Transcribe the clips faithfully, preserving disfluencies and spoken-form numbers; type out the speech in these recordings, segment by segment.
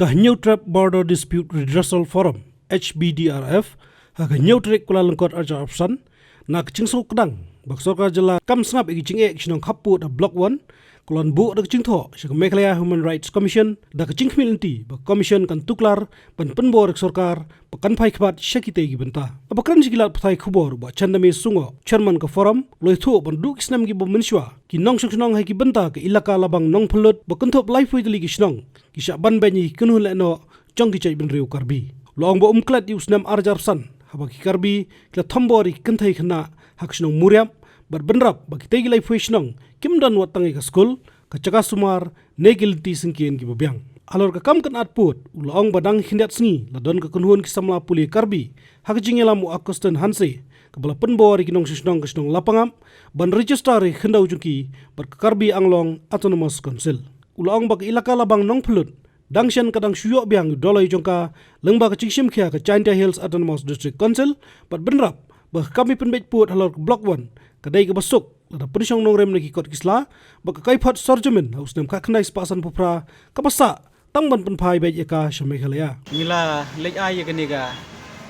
Ka Hynñiewtrep Border Dispute Redressal Forum, H B D R F, ha ka hynñiew tarik Kyllalyngkot arhajar arphew san, na ka jingsngewkdang ba ka sorkar jylla kam sngap ïa ki jingeh ki shnong khappud ha Block One, ka la buh da ka jingthoh sha ka Meghalaya Human Rights Commission da ka jingkhmih lynti ba ka Commission kan tuklar ban pynbor ïa ka sorkar ba kan phai khmat sha kitei ki bynta. Haba kren sha ki lad pathai khubor, u Bah Chandame Sungoh, Chairman ka Forum, u la ïathuh ba naduh ki snem kiba mynshuwa, ki nongshong shnong ha ki bynta ka Elaka Labang Nongphyllut ba kynthup laiphew tylli ki shnong ki shah banbeiñ ïa ki kynhun lehnoh jong ki jaitbynriew Karbi. U la ong ba um klet ïa u snem arhajar arphew san haba ki Karbi ki la thombor ïa ki kynthei khynnah ha ka shnong Muriap, bad bynrap ba kitei ki laiphew shnong kim don wat tang ïa ka skul, ka jaka sumar ne ki lynti syngkien kiba biang. Halor ka kam kynad pud, u la ong ba dang khyndiat sngi la don ka kynhun ki samla pule Karbi ha ka jingïalam u Augustine Hanse, kaba la pynbor ïa ki nongshong shnong ka shnong Lapangap ban register ïa ka khyndew jong ki bad ka Karbi Anglong Autonomous Council. U la ong ba ka Elaka Labang Nongphyllut dang shen ka dang shu ïoh biang ïa u doloi jong ka lyngba ka jingshim khia ka Jaintia Hills Autonomous District Council, bad bynrap ba ka kam pynbeit pud halor ka Block One ka dei kaba suk lada pynshong nongrim na ki kot ki sla, bad ka kaiphod sor jamin ha u snem khatkhyndai spah sanphew phra kaba sah tang ban pynphai beit ïa ka sha Meghalaya. Ngi la leit ai ïa kane ka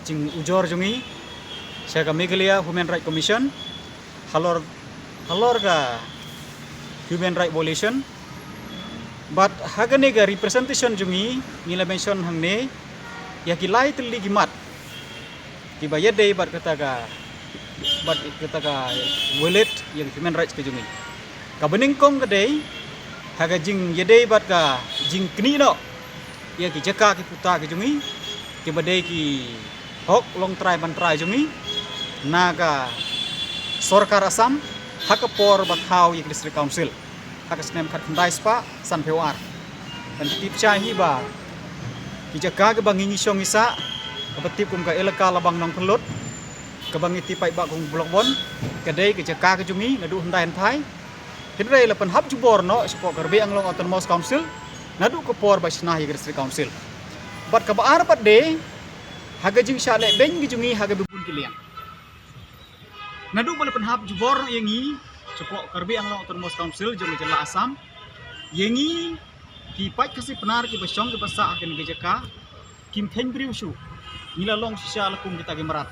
jingujor jong ngi sha ka Meghalaya Human Rights Commission halor, halor ka human right violation. Bad ha kane ka representation jong ngi, ngi la mention hangne ïa ki lai tylli ki mat kiba ïadei bad kata ka, bad kata ka violate ïa ka human rights ka jong ngi. Kaba nyngkong ka dei ha ka jingïadei bad ka jingknieh noh ïa ki jaka ki puta ki jong ngi, kiba dei ki hok long trai ban trai jong ngi na ka sorkar Assam ha ka por ba thaw ïa ka District Council ha ka snem khatkhyndai spah sanphew ar. Ban tip shai hi ba ki jaka kiba ngi ngi shong ngi sah, kaba tip kum ka Elaka Labang Nongphyllut, kaba ngi tip paidbah kum Block One, ka dei ka jaka ka jong ngi naduh hyndai hynthai. Hynrei la pynhap jubor noh shapoh Karbi Anglong Autonomous Council naduh ka por ba shna ïa ka District Council. Bad kaba ar pat de ha ka jingshah lehbeiñ ka jong ngi ha kaba bun ki liang. Naduh ba la pynhap jubor noh ïa ngi shapoh Karbi Anglong Autonomous Council jong ka jylla Assam, ïa ngi ki paid Khasi Pnar kiba shong kiba sah ha kane ka jaka, kim kheiñ briew shuh. Ngi la long shisha la kum kita ki mrad.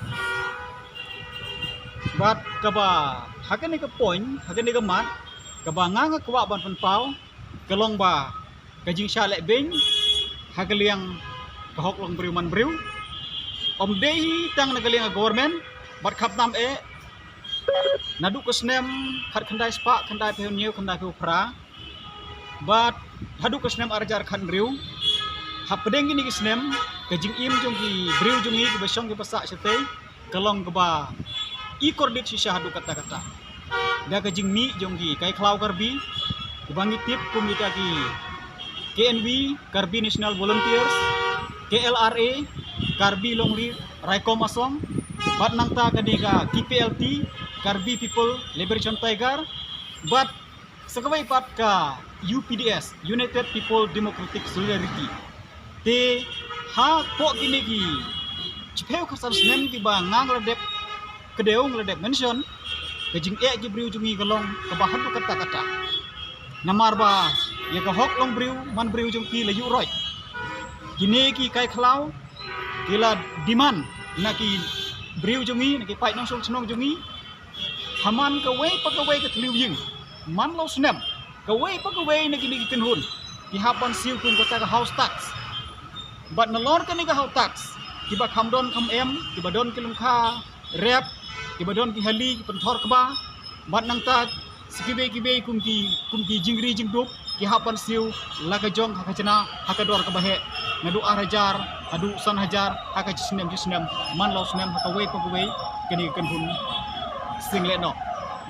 Bad kaba ha kane ka point, ha kane ka mat, kaba nga nga kwah ban pynpaw, ka long ba ka jingshah lehbeiñ ha ka liang ka hok long briew man briew, ym dei hi tang na ka liang ka government, bad khamtam eh naduh ka snem khatkhyndai spah khyndaiphew hynñiew, khyndaiphew phra, bad haduh ka snem arhajar khathynriew, hapdeng kine ki snem, ka jingim jong ki briew jong ngi kiba shong kiba sah shatei ka long kaba i kordit shisha haduh katta katta. Da ka jingmih jong ki kai khlaw Karbi, kiba ngi tip kum kita ki K N V, Karbi National Volunteers, K L R A, Karbi Longri Raikom Asong, bad nangta kane ka K P L T, Karbi People Liberation Tiger, bad sa kawei pat ka U P D S, United People Democratic Solidarity. Te hapoh kine ki shiphew khatsan snem kiba nga nga la dep kdew, nga la dep mention, ka jingeh ki briew jong ngi ka long kaba haduh katta katta. Namar ba ïa ka hok long briew man briew jong ki la ïuh roit. Kine ki kai khlaw ki la demand na ki briew jong ngi, na ki paid nongshong shnong jong ngi, ha man kawei pa kawei ka thliew ïing, man la u snem, kawei pa kawei na kine ki kynhun ki hap ban siew kum kata ka house tax. Bad nalor kane ka house tax, kiba kham don kham em, kiba don ki lyngkha rep, kiba don ki hali, ki pynthor kba, bad nangta sa kiwei kiwei kum ki, kum ki jingri jingdup ki hap ban siew la ka jong ha ka khajna ha ka dor kaba heh, naduh ar hajar haduh san hajar ha ka shisnem shisnem, man la u snem ha kawei pa kawei kane ka kynhun sing lehnoh.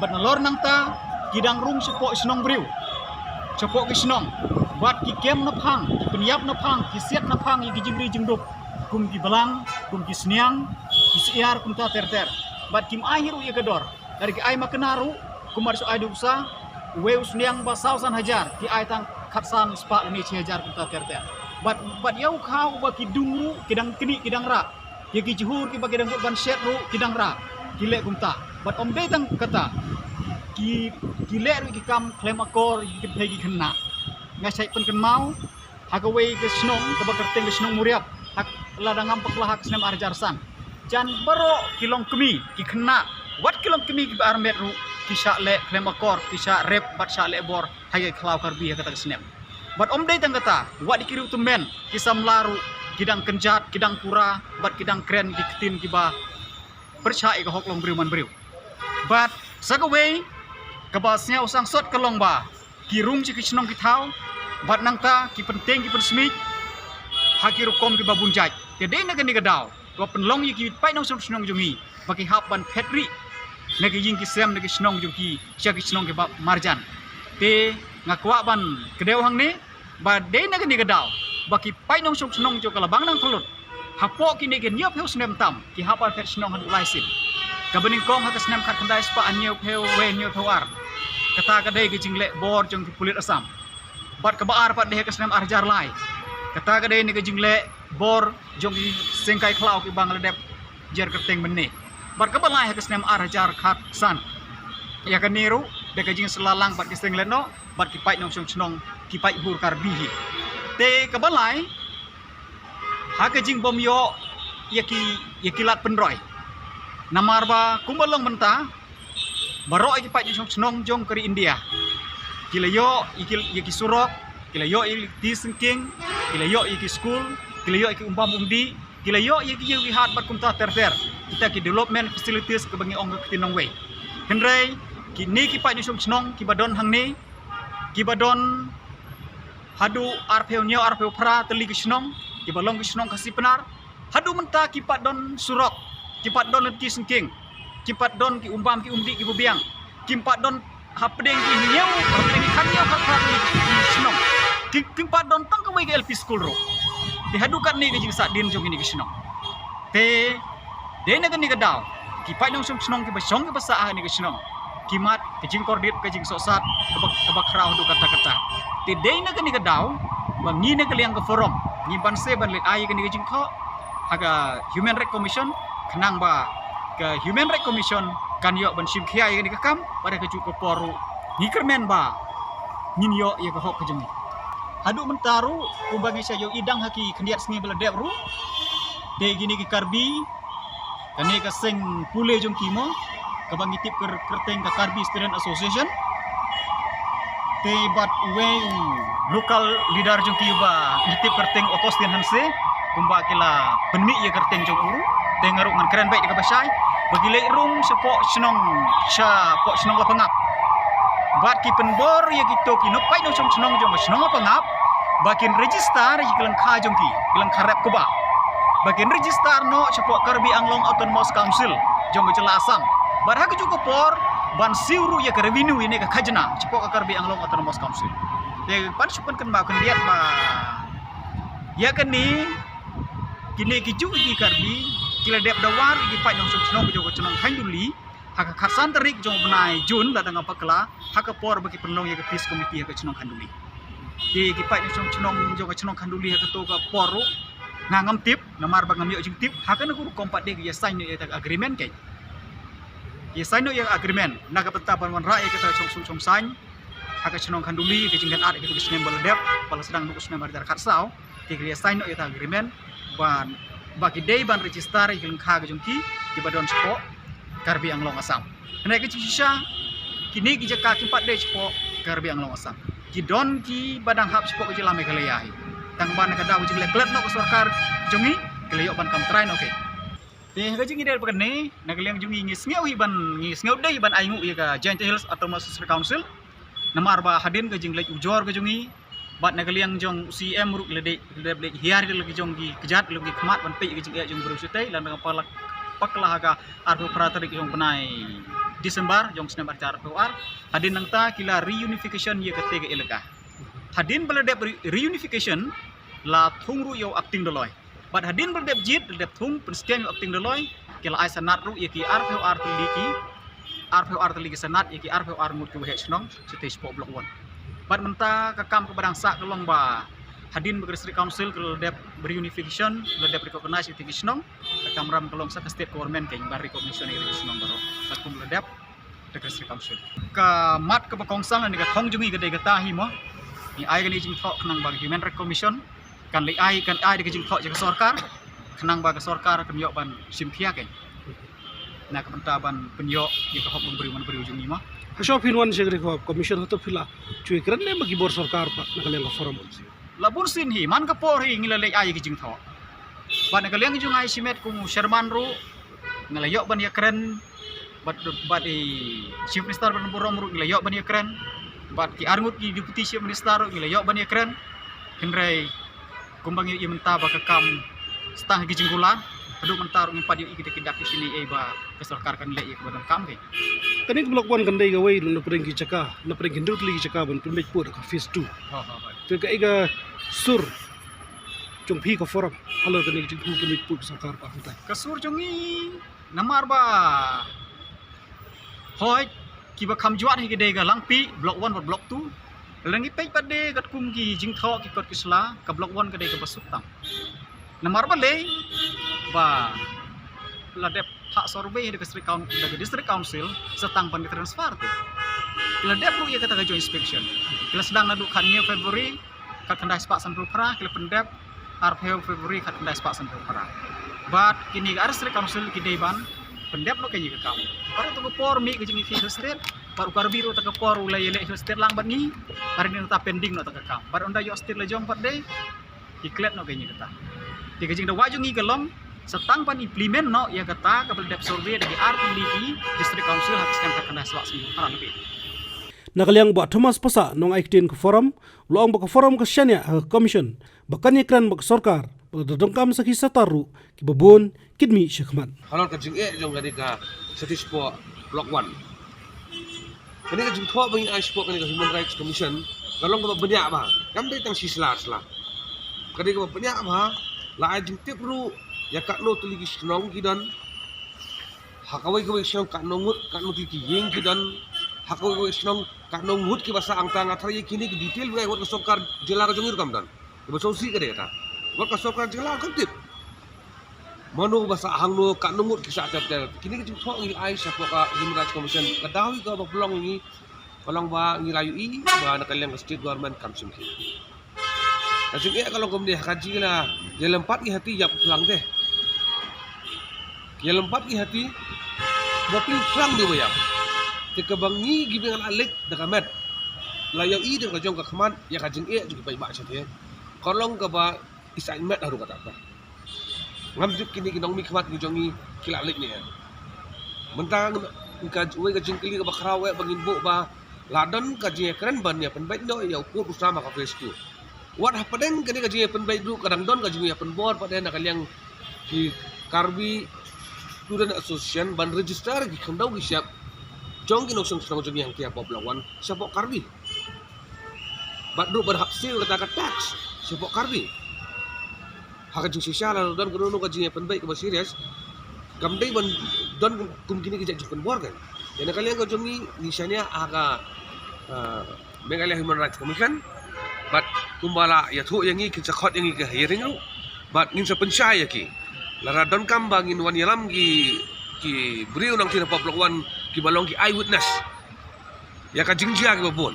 Bad nalor nangta ki dang rung shapoh shnong briew, shapoh ki shnong, bad ki kem na phang, ki pynïap na phang, ki siat na phang ïa ki jingri jingdup, kum ki blang, kum ki sniang, ki syiar, kumta ter ter. Bad kim ai hi ruh ïa ka dor. Lada ki ai makna ruh, kumba shu ai da u sa, uwei u sniang ba saw san hajar, ki ai tang khatsan spah lane shi hajar kumta ter ter. Bad, bad ïa u khaw uba ki dung ruh ki dang knieh ki dang rah. Ïa ki jhur kiba ki dang kut ban shet ruh ki dang rah. Ki leh kumta. Bad ym dei tang kata, ki, ki leh ruh ki kam khlem akor ïa ki kynthei ki khynnah. Nga shait pynkynmaw Ha kawei ka shnong kaba kyrteng ka shnong Muriap, ha lada ngam bakla ha ka snem ar hajar san, jan baroh ki longkmie, ki khynnah, wat ki longkmie kiba armet ruh ki shah leh khlem akor, ki shah rep bad shah leh bor ha ki khlaw Karbi ha kata ka snem. Bad ym dei tang kata, wat ïa ki riew tymmen, ki samla ruh ki dang kynjat, ki dang pura bad ki dang kren ki ktien kiba pyrshah ïa ka hok long briew man briew. Bad sa kawei kaba sngewsih sot ka long ba ki rung sha ki shnong ki thaw bad nangta ki pynteng ki pynsmit ha ki rukom kiba bun jait. Te dei na kane ka daw kaba pynlong ïa ki paid nongshong shnong jong ngi ba ki hap ban phet rieh na ki ïing ki sem na ki shnong jong ki sha ki shnong kiba marjan. Te nga kwah ban kdew hangne ba dei na kane ka daw ba ki paid nongshong shnong jong ka Labang Nangphyllut, hapoh kine ki hynñiewphew snem tam, ki hap ban phet shnong haduh lai sien. Kaba nyngkong ha ka snem khatkhyndai spah hynñiewphew wei hynñiewphew ar. Kata ka dei ka jingleh bor jong ki pulit Assam. Bad kaba ar pat dei ha ka snem ar hajar lai. Kata ka dei na ka jingleh bor jong ki seng kai khlaw kiba nga la dep jer kyrteng mynne. Bad kaba lai ha ka snem ar hajar khatsan. Ïa kane ruh da ka jingsylla lang bad ki seng lehnoh bad ki paid nongshong shnong, ki paid hur Karbi hi. Te kaba lai, ha ka jingbym ïoh ïa ki, ïa ki lad pynroi. Namar ba kumba long mynta, baroh ïa ki paid nongshong shnong jong ka ri India ki la ïoh ïa ki, ïa ki surok, ki la ïoh ïa ki syngkien, ki la ïoh ïa ki skul, ki la ïoh ïa ki umbam umdih, ki la ïoh ïa ki ïew ki hat bad kumta ter ter. Kita ki development facilities kaba ngi ong ka ktien nongwei. Hynrei kine ki paid nongshong shnong kiba don hangne, kiba don haduh arphew hynñiew arphew phra tylli ki shnong, kiba long ki shnong Khasi Pnar, haduh mynta kim pat don surok, kim pat don lynti syngkien, kim pat don ki umbam ki umdih kiba biang, kim pat don hapdeng ki hynñiew, hapdeng ki khathynñiew khatphra tylli ki shnong, kim, kim pat don tang kawei ka L P school ruh. Te haduh katne ka jingsahdien jong kine ki shnong. Te dei na kane ka daw ki paid nongshong shnong kiba shong kiba sah ha kane ka shnong ki mad ka jingkordit, ka jingsohsat kaba, kaba khraw haduh katta katta. Te dei na kane ka daw ba ngi na ka liang ka forum ngi banse ban leit ai ïa kane ka jingthoh ha ka Human Rights Commission, khnang ba ka Human Rights Commission kan ïoh ban shim khia ïa kane ka kam, bad ha kajuh ka por ruh ngi kyrmen ba ngin ïoh ïa ka hok ka jong ngi. Haduh mynta ruh kumba ngi sa ïohi dang ha ki khyndiat sngi ba la dep ruh, te kine ki Karbi, kane ka seng pule jong ki mo, kaba ngi tip kyr-, kyrteng ka Karbi Student Association, te bad uwei u local leader jong ki ba ngi tip kyrteng Augustine Hanse, kumba ki la pynmih ïa kyrteng jong u ruh, te nga ruh ngan kren beit da kaba shai, ba ki leit rung shapoh shnong, shapoh shnong Lapangap. Bad ki pynbor ïa kito ki nongpaid nongshong shnong jong ka shnong Lapangap ba kin register ïa ki lyngkha jong ki, ki lyngkha rep kba, ba kin register noh shapoh Karbi Anglong Autonomous Council jong ka jylla Assam. Bad ha kajuh ka por ban siew ruh ïa ka revenue, ïa ne ka khajna shapoh ka Karbi Anglong Autonomous Council. Te pan shu pynkynmaw khyndiat ba ïa kane, kine ki juh ki Karbi ki la dep dawa ruh ïa ki paid nongshong shnong jong ka shnong Khanduli ha ka khatsan tarik jong u bnai June, lada ngam bakla, ha ka por ba ki pynlong ïa ka peace committee ha ka shnong Khanduli. Te ki paid nongshong shnong jong ka shnong Khanduli ha kato ka por ruh nga ngam tip, namar ba ngam ïoh jingtip. Ha kane ka rukom pat de ki ïa sign noh ïa ka agreement, ki ïa sign noh ïa ka agreement na ka bynta ban wanrah ïa kata ka shongsuk shongsaiñ ha ka shnong Khanduli, ka jingdon ar ïa kata ka snem ba la dep, ba la sdang naduh u snem ar hajar khatsaw. Te ki la ïa sign noh ïa kata ka agreement ban, ba ki dei ban register ïa ki lyngkha ka jong ki, kiba don shapoh Karbi Anglong Assam. Hynrei ka jingshisha, kine ki jaka kim pat dei shapoh Karbi Anglong Assam, ki don kiba dang hap shapoh ka jylla Meghalaya hi. Tang ba na ka daw ka jingleh klet noh ka sorkar jong ngi, ki la ïoh ban kam trai noh ki. Te ha ka jingïadei bad kane, na ka liang jong ngi ngi sngew hi ban, ngi sngew dei ban ainguh ïa ka Jaintia Hills Autonomous District Council. Namar ba hadien ka jingleit ujor ka jong ngi bad na ka liang jong u C M ruh, ki la dei, ki la dep leit hiar ïa la ki jong ki kjat, la ki khmat ban peit ïa ka jingeh jong u briew shatei, lada ngam bakla, bakla ha ka arphew phra tarik jong u bnai December jong u snem ar hajar arphew ar. Hadien nangta ki la reunification ïa kata ka elaka. Hadien ba la dep re-, reunification, la thung ruh ïa u acting Doloi. Bad hadien ba la dep jied, la dep thung, pynskhem ïa u acting Doloi, ki la ai sanad ruh ïa ki arphew ar tylli ki, arphew ar tylli ki sanad ïa ki arphew ar ngut ki waheh shnong shatei shapoh Block One. Bad mynta ka kam kaba dang sah ka long ba hadien ba ka District Council ka la dep reunification, la dep recognize ïa ki shnong, ka kamram ka long sa ka State Government ka ïa ban recognition ïa ki shnong baroh. Sa kum la dep da ka District Council. Ka mat kaba kongsan lane ka thong jong ngi ka dei kata hi mo. Ai kane ka jingthoh khnang ba ka Human Rights Commission kan leit ai, kan ai da ka jingthoh ïa ka sorkar khnang ba ka sorkar kan ïoh ban shim khia kein na ka bynta ban pynïoh ïa ka hok long briew man briew jong ngi ma. Hashwa phin wan sha kane ka commission hato phi la ju ïakren ne ma ki bor sorkar pat na ka liang ka forum? La bun sien hi, man ka por hi ngi la leit ai ïa ka jingthoh. Bad na ka liang jong nga shimet kum u chairman ruh nga la ïoh ban ïakren, bad, bad i Chief Minister Bah Lamborn ruh ngi la ïoh ban ïakren, bad ki arngut ki Deputy Chief Minister ruh ngi la ïoh ban ïakren. Hynrei kumba ngi ïa mynta ba ka kam stang ha ki jingkular, haduh mynta ruh ngim pat ïoh ïa kita ki dak ki shini ei ba ka sorkar kan leh ïa kaba donkam kein. Kane ka block one kan dei kawei na pdeng ki jaka, na pdeng ki hynriew tylli ki jaka ban pynbeit pud ka phase two. Ha, ha, ha. Te kaei ka sur jong phi ka forum halor kane ka jingthmu pynbeit pud ka sorkar ba hangtai? Ka sur jong ngi namar ba hoi kiba kham jwat hi ki dei ka Langpih block one bad block two. Lada ngi peit pat de katkum ki jingthoh ki kot ki sla, ka block one ka dei kaba suk tam. Namar balei? Ba la dep phah survey da ka district coun-, da ka district council sa tang ban transfer te. Ki la dep ruh ïa kata ka joint inspection. Ki la sdang naduh khathynñiew February khatkhyndai spah sanphew phra, ki la pyndep arphew February khatkhyndai spah sanphew phra. Bad kine ki ar district council ki dei ban pyndep noh kane ka kam. Baroh kata ka por mih ka jingïakhih Hill State, bad u Karbi ruh kata ka por u la ïaleh Hill State lang bad ngi, bad ngi nangta pending noh kata ka kam. Bad ynda ïoh state la jong pat de, ki klet noh kane kata. Te ka jingdawa jong ngi ka long sa tang ban implement noh ïa kata kaba la dep survey da ki ar tylli ki district council ha ka snem khatkhyndai spah sanphew phra. Na ka liang Bah Thomas Passah, nongai ktien ka forum, u la ong ba ka forum ka shaniah ha ka commission ba kan ïakren bad ka sorkar, ba lada donkam sakhi satar ruh kiba bun kin mih sha khmat. Halor ka jingeh jong kane ka Satish Paul Block One, kane ka jingthoh ba ngi ai shapoh kane ka Human Rights Commission ka long kaba bniah bha, kam dei tang shi sla ar sla. Ka dei kaba bniah bha, la ai jingtip ruh ïa katno tylli ki shnong ki don, ha kawei kawei shnong katno ngut, katno tylli ki ïing ki don, ha kawei kawei shnong katno ngut kiba sah hangta. Nga tharai ïa kine ki detail ba ngi ai wat ka sorkar jylla ka jong ngi ruh kam don. Kaba sngewsih ka dei kata, wat ka sorkar jylla kam tip mano ba sah hangno, katno ngut ki sah ter ter. Kine ki jingthoh ngi ai shapoh ka Human Rights Commission, ka daw ïa ka ba pynlong ïa ngi ka long ba ngi la ïohi ba na ka liang ka state government kam shim khia. Ka jingeh ka long kumne, ha ka jingïalympat ngi hati ïap phlang te. Ïalympat ngi hati ba pynphlang de ba ïap. Te kaba ngi kiba la leit da ka met, la ïohi da ka jong ka khmat ïa ka jingeh jong ki paidbah shatei, ka long kaba i saiñ met haduh katta katta. Ngam tip kine ki nongmihkhmat ki jong ngi ki la leit ne em. Mynta ka wei ka jingkylli kaba khraw eh ba ngin buh ba la don ka jingïakren ban ïa pynbeit noh ïa u pud u sam ha ka phase two. Wat hapdeng kane ka jingïapynbeit ruh ka dang don ka jingïapynbor pat de na ka liang ki Karbi Student Association ban register ki khyndew ki shyiap jong ki nongshong shnong jong ngi hangtei hapoh Block One shapoh Karbi. Bad ruh ban hap siew kata ka tax shapoh Karbi. Ha ka jingshisha lada don kano kano ka jingïapynbeit kaba serious, kam dei ban don kum kine ki jait jingpynbor kan. Ïa na ka liang ka jong ngi ngi shaniah ha ka, ah, Meghalaya Human Rights Commission. Bad kumba la ïathuh ïa ngi, kin sa khot ïa ngi ka hearing ruh. Bad ngin sa pynshai ïa ki. Lada donkam ba ngin wan ïalam ki, ki briew nangtei na Block One kiba long ki eyewitness ïa ka jingjia kiba bun,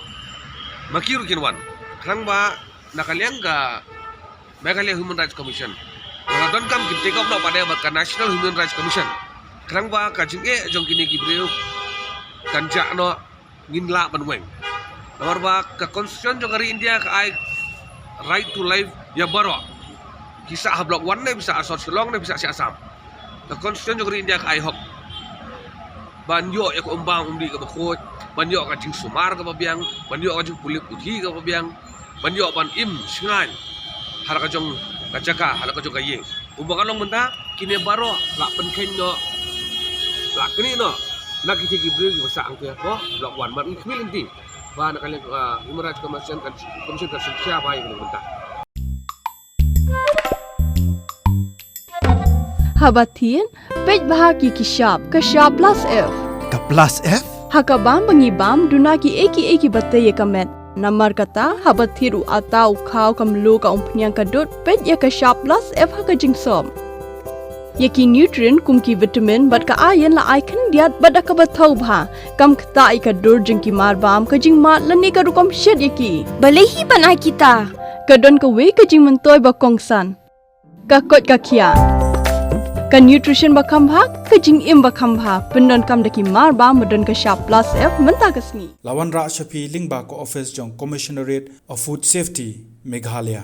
ma ki ruh kin wan. Khnang ba na ka liang ka Meghalaya Human Rights Commission, lada donkam kin take up noh pat de bad ka National Human Rights Commission, khnang ba ka jingeh jong kine ki briew kan jah noh, ngin lah ban weng. Namar ba ka constitution jong ka ri India ka ai right to life ïa baroh, phi sah ha Block One ne phi sah ha sor Shillong ne phi sah sha Assam. Ka constitution jong ka ri India ka ai hok ban ïoh ïa ka umbam umdih kaba khuid, ban ïoh ka jingsumar kaba biang, ban ïoh ka jingpule puthi kaba biang, ban ïoh ban im shngaiñ ha la ka jong ka jaka, ha la ka jong ka ïing. Kumba ka long mynta, kine baroh la pynkheiñ noh, la knieh noh na kita ki briew kiba sah hangtei hapoh Block One. Bad ngi khmih lynti ba na ka liang, ah, Human Rights Commission kan, Commission kan shim khia bha ïa kane mynta. Haba thied, peit bha ki ki shap, ka shap plus F. Ka plus F? Ha ka bam ba ngi bam, duna kiei kiei kiba tei ïa ka met. Namar kata, haba thied u atta, u khaw, ka mluh, ka umphniang, ka dud, peit ïa ka shap plus F ha ka jingsop. Ïa ki nutrient kum ki vitamin bad ka iron la ai khyndiat bad da kaba thaw bha, kam ktah ïa ka dur jong ki marbam, ka jingmad lane ka rukom shet ïa ki. Balei hi ban ai kita? Ka don kawei ka jingmyntoi ba kongsan. Ka koit ka khiah. Ka nutrition ba kham bha, ka jingim ba kham bha, pyndonkam da ki marbam ba don ka shap plus F mynta ka sngi. La wanrah sha phi lyngba ka office jong Commissionerate of Food Safety, Meghalaya.